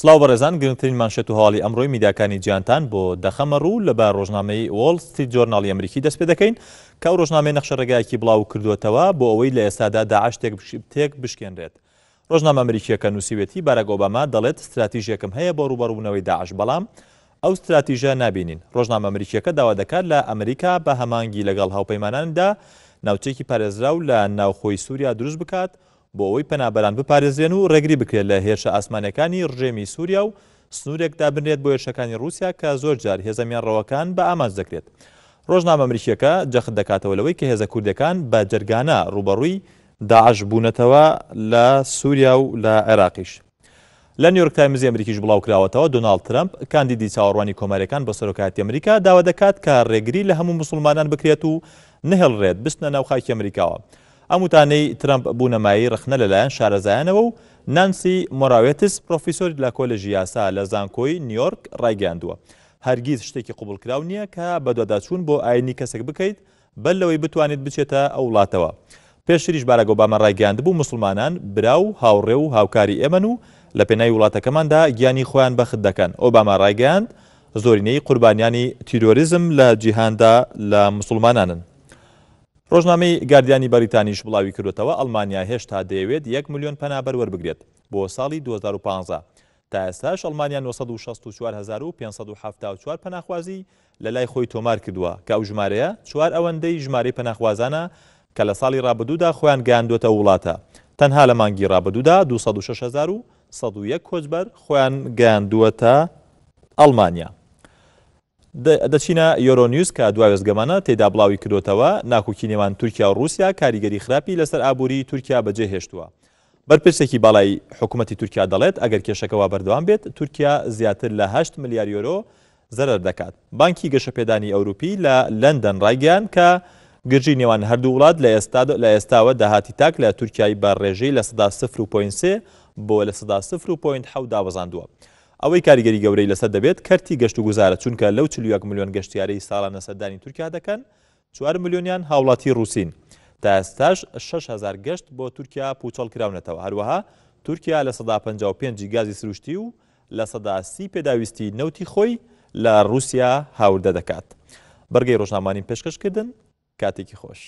سڵاو بەڕێزان گرنگترین مانشێت و هەواڵی ئەمڕۆی میدیاکانی جیهانتان بۆ دەخەمە ڕوو لە بە ڕۆژنامەی وۆڵ ستریت جۆرناڵی ئەمریکی دەست پێ دەکەین کە ئەو ڕۆژنامەیە نەخشە ڕێگایەکی بڵاو کردووەتەوە بۆ ئەوەی لە ئێستادا داعش تێک بشکێنرێت ڕۆژنامە ئەمریکییەکە نووسیوێتی باراک ئۆباما دەڵێت ستراتیژێکم هەیە بۆ ڕووبەڕووبوونەوەی داعش بەڵام ئەو ستراتیژە نابینین. ڕۆژنامە ئەمریکییەکە داوا دەکات لە ئەمریکا بە هەماهەنگی لەگەڵ هاوپەیمانانیدا ناوچەیەکی پارێزراو لە ناوخۆی سووریا دروست بکات بۆ ئەوەی پەنابەران بپارێزرێن و ڕێگری بکرێت لە هێرشە ئاسمانییەکانی ڕژێمی سووریا و سنوورێک دابنرێت بۆ هێرشەکانی ڕووسیا کە زۆرجار هێزە میانڕەوەکان بە ئامانج دەکرێت. ڕۆژنامە ئەمریکییەکە جەخت دەکاتەوە لەوەی کە هێزە کوردییەکان بە جەرگانە ڕووبەڕووی داعش بوونەتەوە لە سووریا و لە عێراقیش. لە نیویۆرک تایمزی ئەمریکیش بڵاوکراوەتەوە، دۆناڵد ترەمپ، کاندیدی چاوەڕوانی کۆمارییەکان بۆ سەرۆکایەتی ئەمریکا، داوا دەکات کە رێگری لە هەموو موسڵمانان بکرێت و نەهێڵرێت بچنە ناو خاکی ئەمریکاوە. ئەم وتانەی ترەمپ بوونە مایەی رەخنە لەلایەن شارەزایانەوە و نانسی مۆراوێتس، پرۆفیسۆر لە کۆلێژی یاسا لە زانکۆی نیویۆرک رایگەیاندووە، هەرگیز شتێکی قبوڵکراو نییە کە بەدواداچوون بۆ ئایینی کەسێک بکەیت بەر لەوەی بتوانێت بچێتە ئەو وڵاتەوە. پێشتریش باراک ئۆباما ڕایگەیاندبوو موسڵمانان برا و هاوڕێ و هاوکاری ئێمەن و لە پێناوی وڵاتەکەماندا گیانی خۆیان بەخت دەکەن. ئۆباما ڕایگەیاند زۆرینەی قوربانیانی تیرۆریزم لە جیهاندا لە موسڵمانانن. ڕۆژنامەی گاردیانی بەریتانیش بڵاویکردووەتەوە ئەڵمانیا هێشتا دەیەوێت یەک ملیۆن پەنابەر وەربگرێت بۆ ساڵی 2015. تا ئێستاش ئەڵمانیا 964574 پەناخوازی لە لای خۆی تۆمار کردووە، کە ئەو ژمارەیە چوار ئەوەندەی ژمارەی پەناخوازانە کە لە ساڵی ڕابردوودا خۆیان گەیاندووەتە ئەو وڵاتە. تەنها لە مانگی ڕابردوودا 206101 کۆچبەر خۆیان گەیاندووەتە ئەڵمانیا. دەچینە یۆرۆ نیوز کە دوا وێستگەمانە تێیدا بڵاوی کردۆتەوە، ناکۆکی نێوان تورکیا و ڕووسیا کاریگەری خراپی لەسەر ئابووریی تورکیا بەجێهێشتووە. بەرپرسێکی باڵای حکومەتی تورکیا دەڵێت، ئەگەر کێشەکە وا بەردەوام بێت، تورکیا زیاتر لە هەشت ملیار یۆرۆ زەرەر دەکات. بانکی گەشەپێدانی ئەوروپی لە لەندەن ڕایگەیاند کە گرژی نێوان هەردوو وڵات لە ئێستا لە ئێستاوە داهاتی تاک لە تورکیای بە ڕێژەی 0.3% بۆ 0.7% دابەزاندووە. ئەوەی کاریگەری گەورەی لەسەر دەبێت کەرتی گەشتوگوزارە، چونکە لەو 41 ملیۆن گەشتیارەی ساڵانە سەردانی تورکیا دەکەن، چوار ملیۆنیان هاوڵاتی ڕووسین. تا ئێستاش 6000 گەشت بۆ تورکیا پووچەڵ کراونەتەوە. هەروەها تورکیا 55% ی گازی سروشتی و 30% پێداویستی نەوتی خۆی لە ڕووسیا هاوردە دەکات. بڕگەی ڕۆژنامەوانیم پێشکەش کردن. کاتێکی خۆش.